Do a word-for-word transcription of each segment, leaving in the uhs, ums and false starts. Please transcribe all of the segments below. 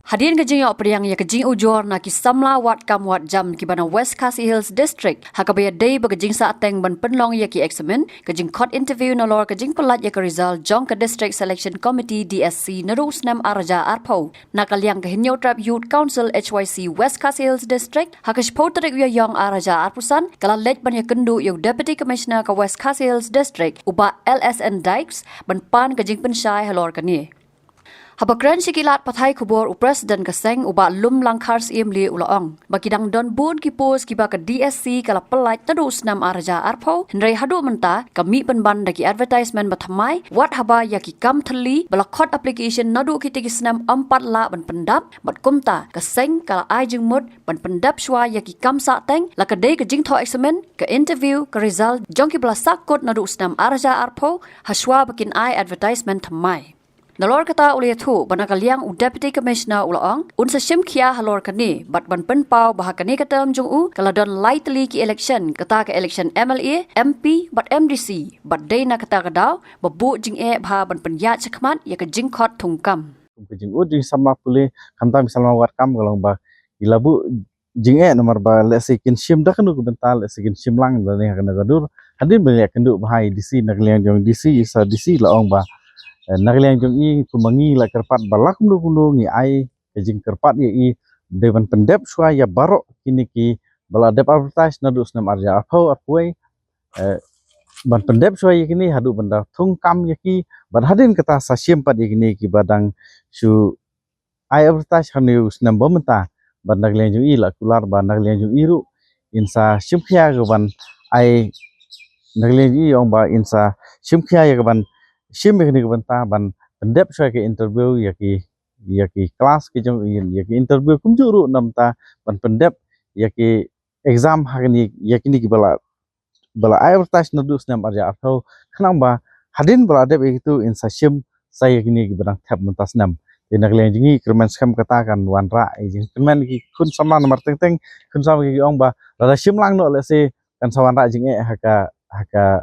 Hadien ka jingïoh pdiang ïa ka jingujor na ki samla wad kam wad jam kiba na West Khasi Hills District, ha kaba ïadei bad ka jingsahteng ban pynlong ïa ki eksamin, ka jingkhot interview nalor ka jingpyllait ïa ka result jong ka District Selection Committee, D S C, naduh u snem ar hajar arphew, na ka liang ka Hynñiewtrep Youth Council, H Y C, West Khasi Hills District, ha ka shiphew tarik u Ïaïong ar hajar arphew san, ka la leit ban ïakynduh ïa u Deputy Commissioner ka West Khasi Hills District, u Bah L S N Dykes, ban pan ka jingpynshai halor kane. Haba kren sha ki lad pathai khubor u President ka seng, u Bah Lumlangkhar Syiemlieh, u la ong ba ki dang don bun ki post kiba ka D S C ka la pyllait naduh u snem ar hajar arphew, hynrei haduh mynta ka mih pynban da ki advertisement bathymmai, wat haba ïa ki kam thylli ba la khot application naduh kitei ki snem ym pat lah ban pyndap, bad kumta ka seng ka la ai jingmut ban pyndep shuwa ïa ki kam sahteng, la ka dei ka jingthoh eksamin, ka interview, ka result jong kiba la sahkut naduh u snem ar hajar arphew, ha shuwa ba kin ai advertisement thymmai. Nalor kata u la ïathuh ba na ka liang u Deputy Commissioner u la ong un sa shim khia halor kane, bad ban pynpaw ba ha kane ka term jong u ka la don lai tylli ki election, kata ka election M L A, M P bad M D C, bad dei na kata ka daw ba buh jingeh bha ban pynïaid shakhmat ïa ka jingkhot thungkam. Kum ka jingud jong ki samla pule, khamtam ki samla wad kam, ka long ba ki la buh jingeh namar ba lehse kin shim da kano ka bynta, lehse kin shim lang lane ha kano ka dur. Hadien ba ngi ïakynduh bha ïa i D C, na ka liang jong i D C, i Sir D C la ong ba, eh, na ka liang jong i, kumba ngi la kyrpad ba la kumno kumno ngi ai ka jingkyrpad ïa i, dei ban pyndep shuwa ïa baroh kine kiba la dep advertise naduh u snem ar hajar arphew, arphew wei, eh, ban pyndep shuwa ïa kine haduh ban da thungkam ïa ki, bad hadien kata sa shim pat ïa kine kiba dang shu ai advertise ha une u snem ba mynta. Bad na ka liang jong i la kular ba na ka liang jong i ruh in sa shim khia ka ban ai, na ka liang jong i ong ba in sa shim khia ïa ka ban shim ïa kane ka bynta ban pyndep shuwa ïa ka interview ïa ki, ïa ki class ki jong i, ïa ki interview kumjuh ruh na bynta ban pyndep ïa ki exam ha kine, ïa kine kiba la ba la advertise naduh u snem ar hajar arphew, khnang ba hadien ba la dep ïa kitu in sa shim sa ïa kine kiba dang thep mynta snem. Te na ka liang jong ngi kyrmen skhem kata kan wanrah ïa jingkyrmen ki khun samla namar teng teng khun samla ki ong ba lada shim lang noh lehse kan sa wanrah jingeh ha ka, ha ka,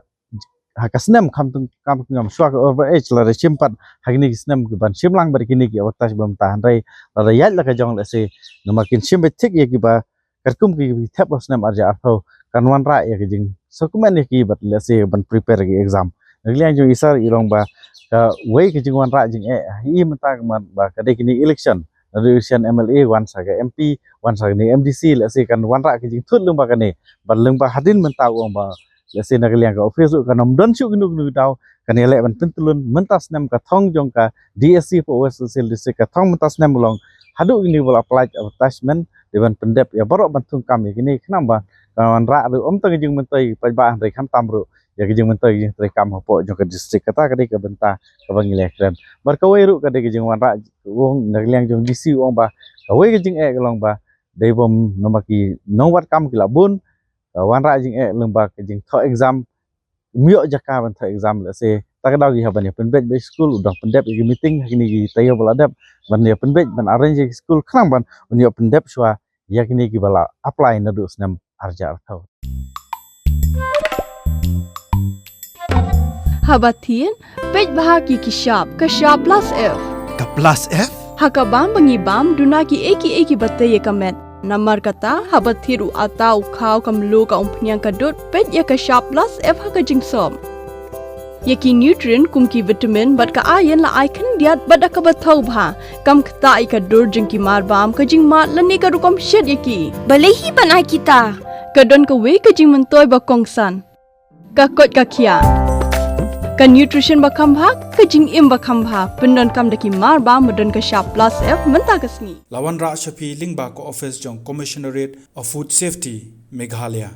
ha ka snem, kham teng, kham teng shuwa ka over age, lada shim pat ha kine ki snem kiban shim lang bad kine ki advertise ba mynta, hynrei lada ïaid la ka jong lehse namar kin shim beit thik ïa kiba katkum ki, ki thep ha u snem ar hajar arphew, kan wanrah ïa ka jingsngewkmen ïa ki bad lehse ban prepare ïa ki exam. Na ka liang jong i Sir i long ba kawei ka jingwanrah jingeh ha i mynta ka mat ba ka dei kine election, naduh election M L A wan sa ka M P, wan sa kane M D C, lehse kan wanrah ka jingthut lyngba kane. Bad lyngba hadien mynta u ong ba lehse na ka liang ka office ruh kan ym don shuh kino kino ki daw, kan ïaleh ban pyntyllun. Mynta snem ka thong jong ka D S C for West Khasi Hills District, ka thong mynta snem u long haduh kine ba la apply advertisement, dei ban pyndep ïa baroh ban thungkam ïa kine, khnang ba kan wanrah ruh ym tang ka jingmyntoi paidbah hynrei khamtam ruh ïa ka jingmyntoi ka jingtrei kam hapoh jong ka district. Kata ka dei ka bynta kaba ngi la kren. Bad kawei ruh ka dei ka jingwanrah, u ong na ka liang jong D C u ong ba kawei ka jingeh ka long ba dei bym namar ki nongwad kam ki la bun, ka wanrah jingeh lyngba ka jingthoh exam, ym ïoh jaka ban thoh exam, lehse ta ka daw ki hap ban ïa pynbeit beit skul, u dang pyndep ïa ki meeting ha kine ki taïew ba la dep, ban ïa pynbeit, ban arrange ïa ki skul khnang ban un ïoh pyndep shuwa ïa kine kiba la apply naduh u snem ar hajar arphew. Haba thied, peit bha ki, ki shap, ka shap plus F. Ka plus F? Ha ka bam ba ngi bam, duna kiei kiei kiba tei ïa ka met. Namar kata, haba thied u atta, u khaw, ka mluh, ka umphniang, ka dud, peit ïa ka shap plus F ha ka jingsop. Ïa ki nutrient kum ki vitamin bad ka iron la ai khyndiat bad da kaba thaw bha, kam ktah ïa ka dur jong ki mar bam, ka jingmad lane ka rukom shet ïa ki. Balei hi ban ai kita? Ka don kawei ka jingmyntoi ba kongsan. Ka koit ka khiah. Ka nutrition ba kham bha, ka jingim ba kham bha, pyndonkam da ki mar bam ba don ka shap plus F mynta ka sngi. La wanrah sha phi lyngba ka office jong Commissionerate of Food Safety, Meghalaya.